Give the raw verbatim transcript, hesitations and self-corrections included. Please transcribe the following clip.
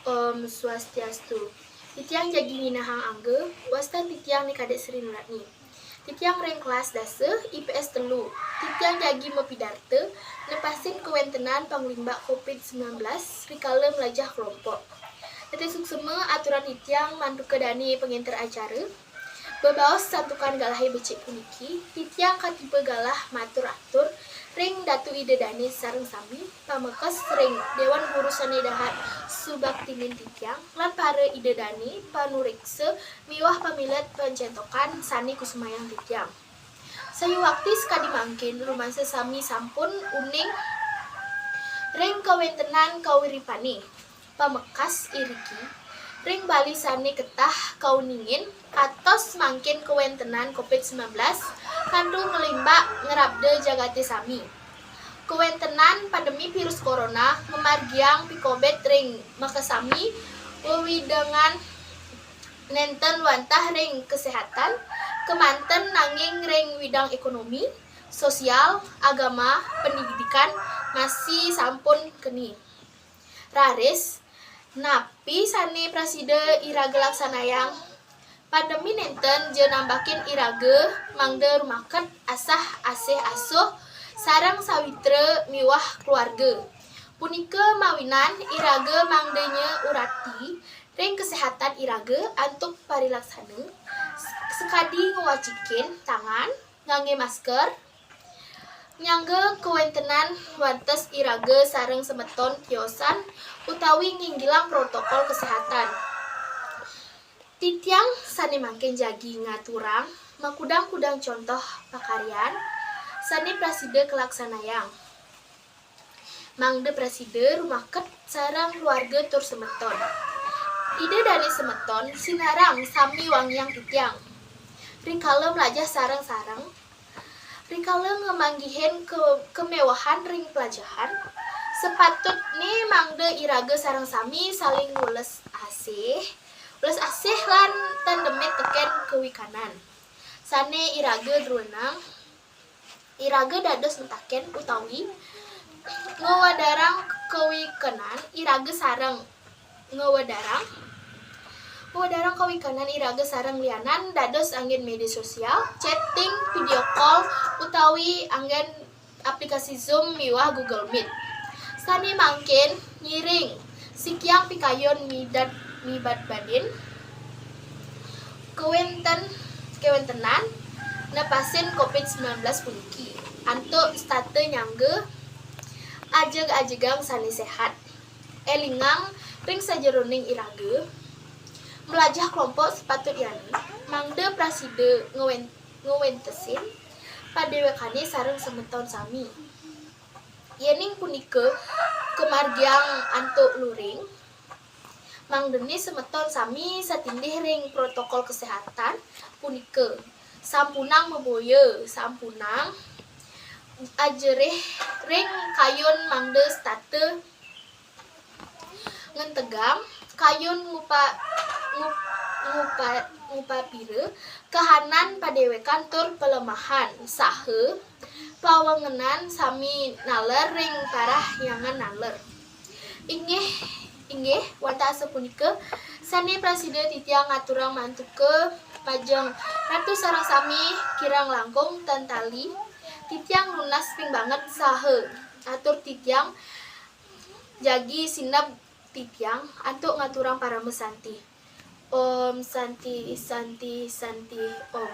Om Swastiastu. Titiang jagi nginahang angga, wastan titiang Ni Kadek Sri Nuratni. Titiang ring kelas dasa, I P S telu. Titiang jagi mapidarta nepasin kawentenan panglimbak covid sembilan belas rikala melajah kelompok. Titiang suksma aturan titiang mantuka dane pangenter acara. Bebaos santukan galahe becik puniki, titiang katiba galah matur atur ring Datu Ida Dane sareng sami, pamekes ring Dewan Guru sane dahat subaktinin titiang, lan para Ida Dane, panureksa miwah pamilet pancentokan sane kusumayang titiang. Sayuwakti sakadi mangkin, rumansa sami sampun uning ring kawentenan kauripane. Pamekas iriki, ring Bali sane ketah kauningin, atos mangkin kawentenan covid sembilan belas, kantos nglimbak ngrabda jagate sami. Kawentenan pandemi virus corona ngamargiang pikobet ring makasami, wewidangan nenten wantah ring kesehatan, kemanten nanging ring widang ekonomi, sosial, agama, pendidikan, masih sampun keni. Raris, napi sane prasida iraga laksanayang? Pandemi nenten ja nambakin iraga mangda rumaket asah asih asuh sareng sawitra miwah keluarga. Punika mawinan iraga mangdanya urati ring kesehatan iraga antuk parilaksana, sakadi ngwacikin tangan, ngangge masker, nyangga kawentenan wantes iraga sareng semeton tiosan utawi nginggilang protokol kesehatan. Titiang sane mangkin jagi ngaturang makudang-kudang contoh pakaryan sane prasida kalaksanayang. Mangda prasida rumaket sareng keluarga tur semeton. Ida dane semeton sinareng sami wangiang titiang. Rikala melajah sareng-sareng, rikala ngamanggihin ke-, kemewahan ring pelajahan, sepatutne mangda iraga sareng sami saling welas asih, welas asih lan tan demit teken kawikanan sane iraga druenang. Iraga dados mataken utawi ngwedarang kawikenan iraga sareng ngwedarang ngwedarang kawikenan iraga sareng lianan dados anggen media sosial, chatting, video call, utawi anggen aplikasi Zoom miwah Google Meet. Sane mangkin ngiring sikiang pikayun midat mibat badin kawenten kawentenan nepasin covid sembilan belas puniki antuk setata nyangga ajeg-ajegang sane sehat. Elingang ring sajeroning iraga, melajah kelompok sepatutnyane mangda prasida ngawen-, ngawentesin padewekane sareng semeton sami. Yening punika kamargiang antuk luring, mangdane semeton sami satindih ring protokol kesehatan punika. Sampunang maboya, sampunang ajerih ring kayun mangda setata ngentegang kayun ngupa-, ngup-, ngupa-, ngupapira kahanan padewekan tur palemahan saha pawangenan sami naler ring parahyangan naler. Inggih, inggih, wantah asapunika sane prasida titiang ngaturang mantuka majeng Ratu sareng sami kirang langkung tan tali. Titiang nunas ping banget saha atur titiang jagi sineb titiang antuk ngaturang parama santi. Om Santi, Santi, Santi, Om.